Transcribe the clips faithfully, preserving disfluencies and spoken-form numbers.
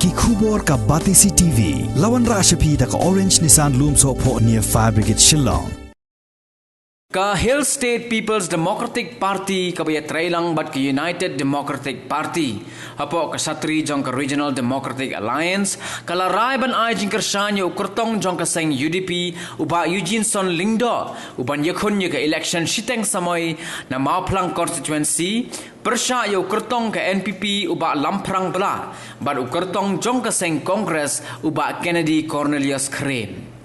Ki khubor ka Batesi T V. La wanrah sha phi da ka Orange Nissan Lumsohphoh near Fire Brigade Shillong. Ka Hill State People's Democratic Party kaba ïatreilang bad ka United Democratic Party hapoh ka shatri jong ka Regional Democratic Alliance ka la rai ban ai jingkyrshan ïa u kyrtong jong ka seng U D P, u Bah Eugeneson Lyngdoh, u ban ïakhun ïa ka election shiteng samoi na Mawphlang constituency, pyrshah ïa u kyrtong ka N P P, u Bah Lamphrang Blah, bad u kyrtong jong ka seng Congress, u Bah Kennedy Cornelius Khren.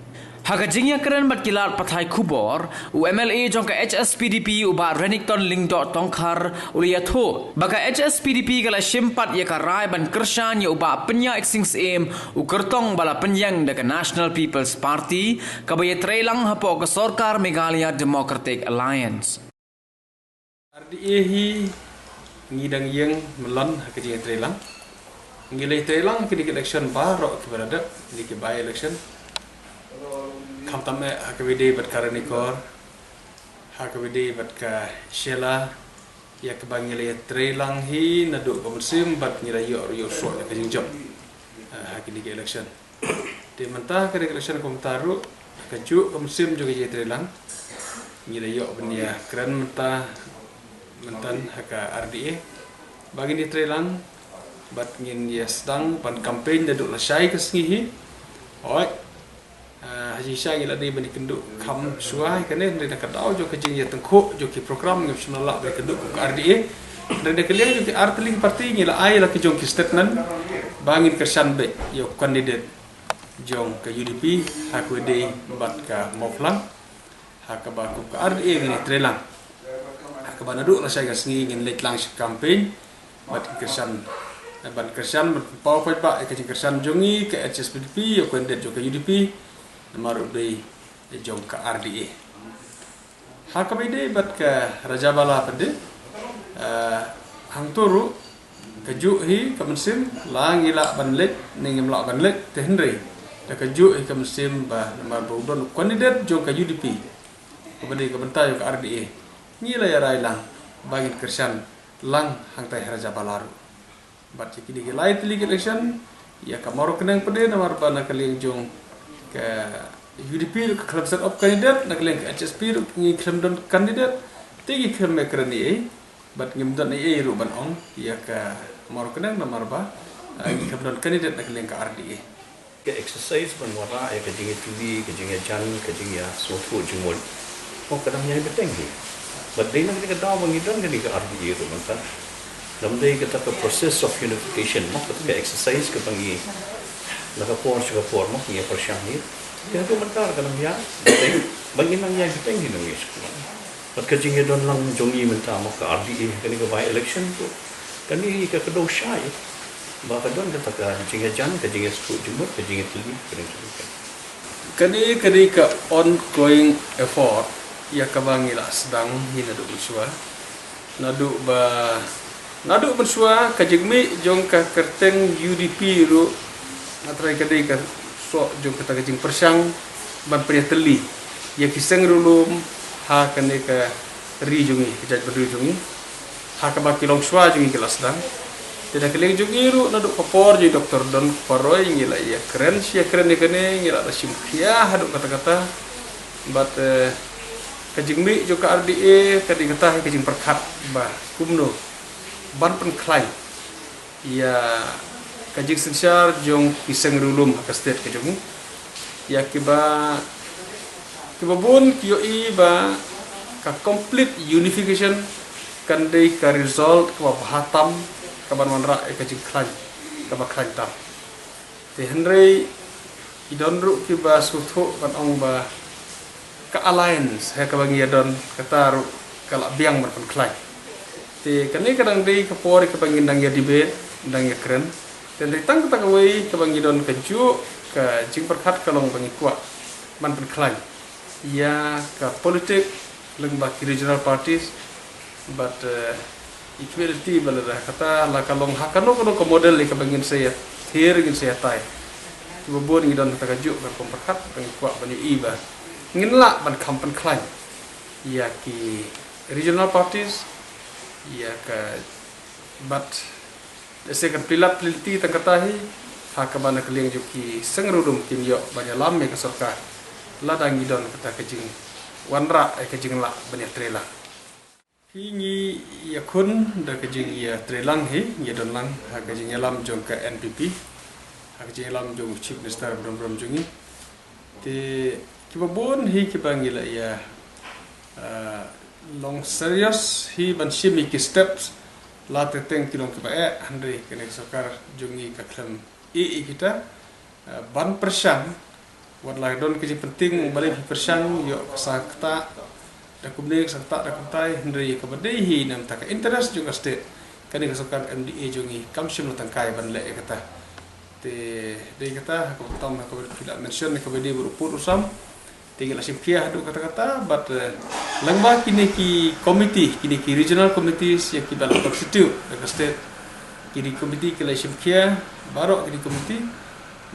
Ha ka jingïakren bad ki lad pathai khubor, u M L A jong ka H S P D P, u Bah Renikton Lyngdoh Tongkhar, u la ïathuh ba ka H S P D P ka la shim pat ïa ka rai ban kyrshan ïa u Bah Pynïaid Sing Syiem, u kyrtong ba la pynïeng da ka National People's Party kaba ïatreilang hapoh ka sorkar Meghalaya Democratic Alliance. R D A hi ngi dang ïeng mlien ha ka jingïatreilang. Ngi la ïatreilang ha kine ki election baroh kiba la dep, kine ki by election. Khamtam eh ha kaba ïadei bad ka Ranikor, ha kaba ïadei bad ka Shella, ïa kaba ngi la ïatreilang hi naduh ka mynsiem bad ngi la ïoh, ïoh soh ïa ka jingjop, eh, ha kine ki election. Te mynta ka election kumta ruh, kajuh ka mynsiem jong ka jingïatreilang, ngi la ïoh ban ïakren mynta, mynta ha ka R D A ba ngin ïatreilang bad ngin ïasdang ban campaign naduh lashai ka sngi hi. Hooid, ah, ha jingshisha ngi la dei ban ïakynduh kham shuwa ïa kane, hynrei na ka daw jong ka jingïatyngkhuh jong ki program ngim shym la lah ban ïakynduh kum ka R D A. Hynrei na ka liang jong ki artylli ki party ngi la ai la ki jong ki statement ba ngin kyrshan beit ïa u candidate jong ka U D P ha kaba ïadei bad ka Mawphlang, ha kaba kum ka R D A ngin ïatreilang, ha kaba naduh lashai ka sngi ngin leit lang sha campaign bad kyrshan, ban kyrshan, ban pynpaw paidbah ïa ka jingkyrshan jong ngi ka H S P D P ïa u candidate jong ka U D P, namar u dei jong ka R D A. Ha kaba ïadei bad ka Rajabala pat de, eh, hangto ruh kajuh hi ka mynsiem, la ngi lah ban leit ne ngim lah ban leit, te hynrei da kajuh hi ka mynsiem ba namar ba u don u candidate jong ka U D P kaba dei ka bynta jong ka R D A, ngi la ïa rai lang ba ngin kyrshan lang hangtai ha Rajabala ruh. Bad ïa kine ki lai tylli ki election, ïa ka Mawryngkneng pat de namar ba na ka liang jong ka U D P ruh ka khlem set up candidate, na ka liang ka H S P ruh ngi khlem don candidate, te ngi khlem ïakren ei ei. Bad ngim don ei ei ruh ban ong ïa ka Mawryngkneng namar ba, ah, ngi khlem don candidate na ka liang ka R D A. Ka exercise ban wanrah ïa ka jingïatylli, ka jingïajan, ka jingïasngewthuh jingmut, mo ka dang ïai bteng hi. Bad dei na kane ka daw ba ngi don kane ka R D A ruh mynta. Dang dei kata ka process of unification, mo kata ka exercise kaba ngi na ka por sha ka por mo ngi ïa pyrshang hi. Te haduh mynta ka dang ïai bteng, ba ngin nang ïai bteng hi nang ïa sngewthuh. Bad ka jingïadon lang jong ngi mynta mo ka R D A, kane ka by election ruh, kane ka kdew shai ba ka don kata ka jingïajan, ka jingïasngewthuh jingmut, ka jingïatylli, ka jingïatylli. Kane, kane ka ongoing effort ïa kaba ngi la sdang hi naduh mynshuwa. Naduh ba, naduh mynshuwa ka jingmih jong ka kyrteng U D P ruh, nga trai ka dei ka soh jong kata ka jingpyrshang ban pynïatylli ïa ki seng riewlum ha kane ka ri jong ngi, ka jaitbynriew jong ngi. Ha kaba ki longshuwa jong ngi ki la sdang. Te na ka liang jong ngi ruh naduh ka por jong i Doctor Don Kparoi ngi la ïakren shi ïakren ïa kane, ngi la da shim khia haduh katta katta. Bad, eh, ka jingmih jong ka R D A ka dei kata hi ka jingpyrkhat ba kumno ban pynkhlaiñ ïa ka jingsynshar jong ki seng riewlum ha ka state ka jong ngi. Ïa kiba, kiba bun ki ïohi ba ka complete unification kan dei ka result kaba bha tam kaban wanrah ïa ka jingkhlaiñ kaba khlaiñ tam. Te hynrei ki don ruh kiba sngewthuh ban ong ba ka alliance ha kaba ngi ïadon kata ruh ka la biang ban pynkhlaiñ. Te kane ka dang dei ka por kaba ngin dang ïa debate, dang ïakren. Te hynrei tang kata kawei kaba ngi don kajuh ka jingpyrkhat ka long ba ngi kwah ban pynkhlaiñ ïa ka politik lyngba ki regional parties. Bad, eh, i khmih lynti ba lada kata la ka long ha kano kano ka model ïa kaba ngin sa ïa thied, ngin sa ïa tai. Kiba bun ngi don kata kajuh ka rukom pyrkhat, ba ngi kwah ban ïohi ba ngin lah ban kham pynkhlaiñ ïa ki regional parties, ïa ka, bad lehse kan plie lad plie lynti tang kata hi, Ha kaba na ka liang jong ki seng rudum kin ïoh ban ïalam ïa ka sorkar lada ngi don kata ka jingwanrah ïa ka jinglah ban ïatreilang. Hi ngi ïakhun da ka jingïatreilang hi, ngi ïadon lang ha ka jingïalam jong ka N P P, ha ka jingïalam jong u Chief Minister ba don burom jong ngi. Te kiba bun hi kiba ngi la ïa, ah, long serious hi ban shim ïa ki steps, la teng teng ki long kiba eh, hynrei kane ka sorkar jong ngi ka khlem ïeh ïa kita, ah, ban pyrshang, wat la don ka jingpynting, balei phi pyrshang, ïoh ka sa kata da kumne, ka sa kata da kumtai, hynrei kaba dei hi na bynta ka interest jong ka state, kane ka sorkar M D A jong ngi kam shym la tyngkai ban leh ïa kata. Te dei kata, ha kaba tam, ha kaba phi la mention, ha kaba dei bad u pud u sam. Te ngi la shim khia haduh katta katta, bad, eh, lyngba kine ki committee, kine ki regional committees ïa kiba la constitute da ka state. Kine ki committee ki la shim khia baroh kine ki committee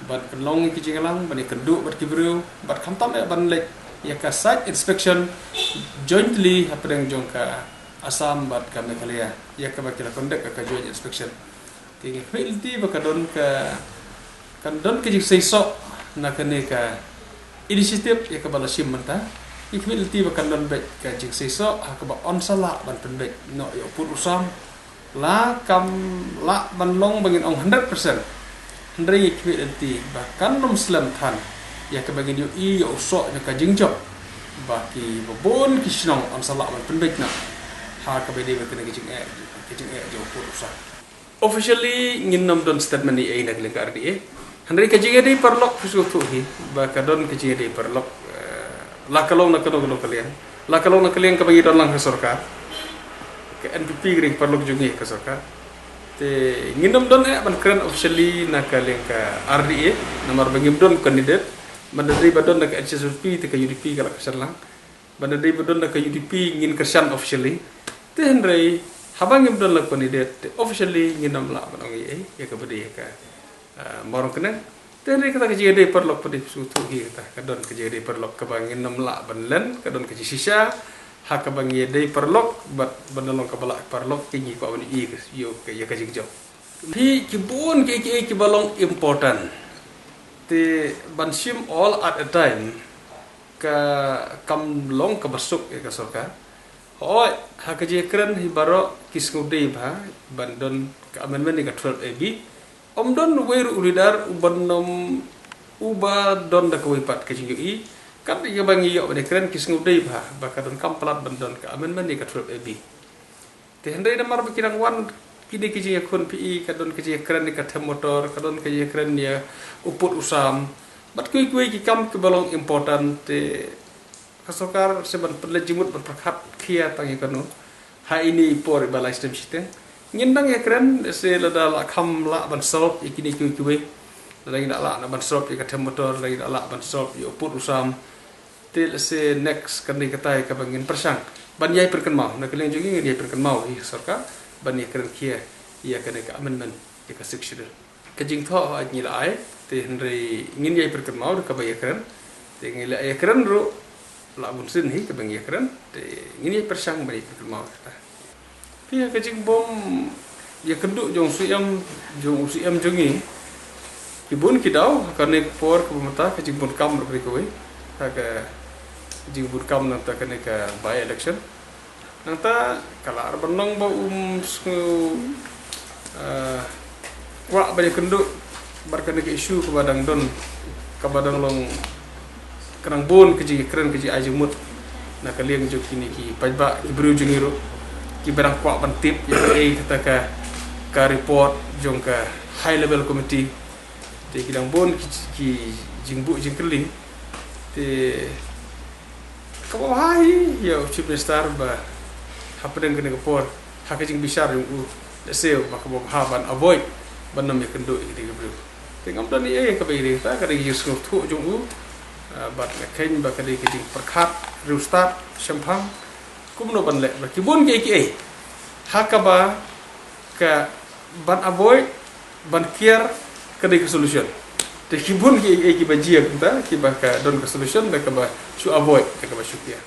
ban pynlong ïa ki jingïalang, ban ïakynduh bad ki briew, bad khamtam eh ban leit ïa ka site inspection jointly hapdeng jong ka Assam bad ka Meghalaya, ïa kaba ki la conduct ka joint inspection. Te ngi khmih lynti ba ka don ka, kan don ka jingseisoh na kane ka initiative ïa kaba la shim mynta. Ngi khmih lynti ba kan don beit ka jingseisoh ha kaba yn sa lah ban pynbeit noh ïa u pud u sam. La kam lah ban long ba ngin ong hundred percent, hynrei ngi khmih lynti ba kan nym slem than ïa kaba ngin ïohi ïa u soh ïa ka jingjop ba kiba bun ki shnong yn sa lah ban pynbeit noh ha kaba dei ba kane ka jingeh, ka jingeh jong u pud u sam. Officially ngin nym don statement eiei na ka liang ka R D A. Hynrei ka jingïadei paralok, phi sngewthuh hi ba ka don ka jingïadei paralok, eh, la ka long na kano kano ka liang, la ka long na ka liang kaba ngi don lang ha sorkar, ka N P P ka dei ka paralok jong ngi ha ka sorkar. Te ngin nym don eh ban kren officially na ka liang ka R D A, namar ba ngim don candidate. Ban da dei ba don na ka H S P P te ka U D P ka la kyrshan lang. Ban da dei ba don na ka U D P ngin kyrshan officially. Te hynrei haba ngim don la candidate te officially ngin nym lah ban ong eiei ïa kaba dei ïa ka, ah, marong kane. Te hynrei kata ka jingïadei paralok pat, phi sngewthuh hi, kata ka don ka jingïadei paralok kaba ngin nym lah ban len, ka don ka jingshisha ha kaba ngi ïadei paralok bad ban da long kaba lah paralok, ki ngi kwah ban ïohi ïa ka, ïa ka jingjop. Hi ki bun kiei kiei kiba long important. Te ban shim all at a time ka kam long kaba suk ïa ka sorkar. Hooid, ha ka jingkren hi baroh ki sngewdei bha ban don ka amendment ïa ka twelve A B. Ym don uwei ruh u leader uba nym, uba don da kawei pat ka jingïohi. Kat ïa kaba ngi ïoh ban ïakren ki sngewdei bha ba ka donkam palat ban don ka amendment ïa ka twelve A B. Te hynrei namar ba ki dang wan kine ki jingïakhun, phi i, ka don ka jingïakren ïa ka them motor, ka don ka jingïakren ïa u pud u sam, bad kiwei kiwei ki kam kiba long important, te ka sorkar sa ban pynleit jingmut ban pyrkhat khia tang ïa kano ha ine i por iba lai snem shiteng. Ngin dang ïakren, se lada lah kham lah ban solve ïa kine kiwei kiwei, lada ngin lah ban solve ïa ka them motor, lada ngin lah ban solve ïa u pud u sam, te lehse next kan dei katai kaba ngin pyrshang ban ïai pynkynmaw, na ka liang jong ngi ngin ïai pynkynmaw ïa ka sorkar ban ïakren khia ïa kane ka amendment ïa ka Sixth Schedule. Ka jingthoh ngi la ai, te hynrei ngin ïai pynkynmaw da kaba ïakren. Te ngi la ïakren ruh la bun sien hi kaba ngi ïakren, te ngin ïai pyrshang ban ïai pynkynmaw kata. Phi, ha ka jingbym ïakynduh jong u Syiem, jong u Syiem jong ngi, ki bun ki daw ha kane ka por kaba mynta, ka jingbun kam ruh ka dei kawei, ha ka jingbun kam nangta kane ka by election. Nangta ka lah ban long ba um sngew, ah, kwah ban ïakynduh bad kane ka issue kaba dang don, kaba dang long, ka dang bun ka jingkren, ka jingai jingmut na ka liang jong kine ki paidbah, ki briew jong ngi ruh kiba dang kwah ban tip ïa kaei kata ka, ka report jong ka high level committee. Te ki dang bun ki, ki jingbuh jingkylli. Te kaba bha hi ïa u Chief Minister ba hapdeng kane ka por, ha ka jingbishar jong u, lehse ba kaba bha ban avoid ban nym ïakynduh ïa kine ki briew. Te ngam don eiei kaba ïadei, kata ka dei ka jingsngewthuh jong u, ah, bad nga kheiñ ba ka dei ka jingpyrkhat riewstad shemphang kumno ban leh ba ki bun kiei kiei ha kaba ka ban avoid, ban kiar ka dei ka solution. Te ki bun kiei kiei kiba jia kumta, kiba ka don ka solution da kaba shu avoid, da kaba shu kiar.